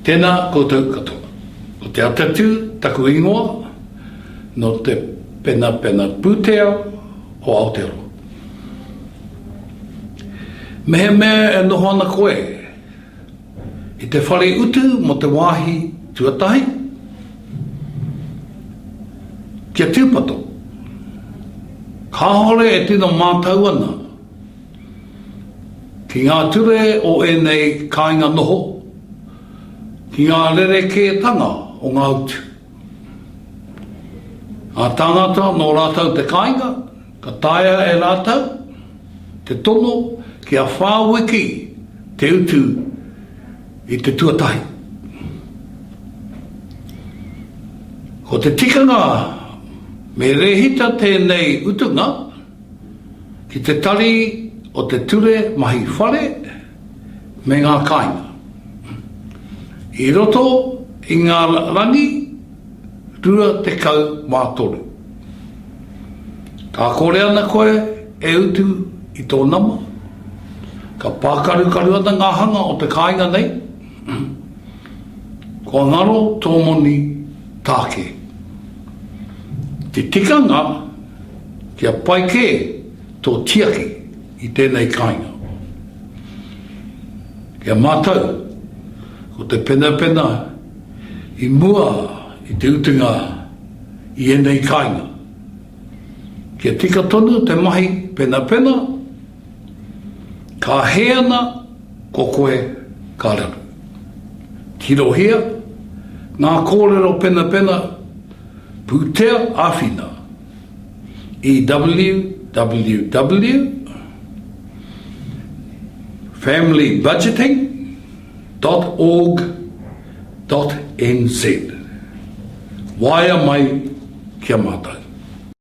Tēnā koutou katoa. Ko Te Atatū taku ingoa, nō te penapena pūtea o Aotearoa. Mehemea e noho ana koe i te whare utu mō te wāhi tuatahi, kia tūpato, kāore e tino mātau ana ki ngā ture o ēnei kāinga noho, ki ngā rerekētanga o ngā utu. Ngā tāngata nō rātou te kāinga, ka taea e rātou te tono kia whāwiki te utu i te tuatahi. Ko te tikanga me rēhita tēnei utunga ki te Tari o te Ture Mahi Whare me ngā Kāinga. I roto i ngā rangi 23. Ka kore ana koe e utu i tō nama, ka pākarukaru ana ngā hanga o te kāinga nei, kua ngaro tō moni tāke. Te tikanga kia pai kē tō tiaki i tēnei kāinga. Kia mātau, ko te penapena i mua i te utunga i ēnei kāinga. Kia tika tonu te mahi penapena, ka hē ana ko koe ka raru. Tirohia ngā kōrero penapena pūtea āwhina i www familybudgeting dot org dot nz. Waea mai ki a mātou.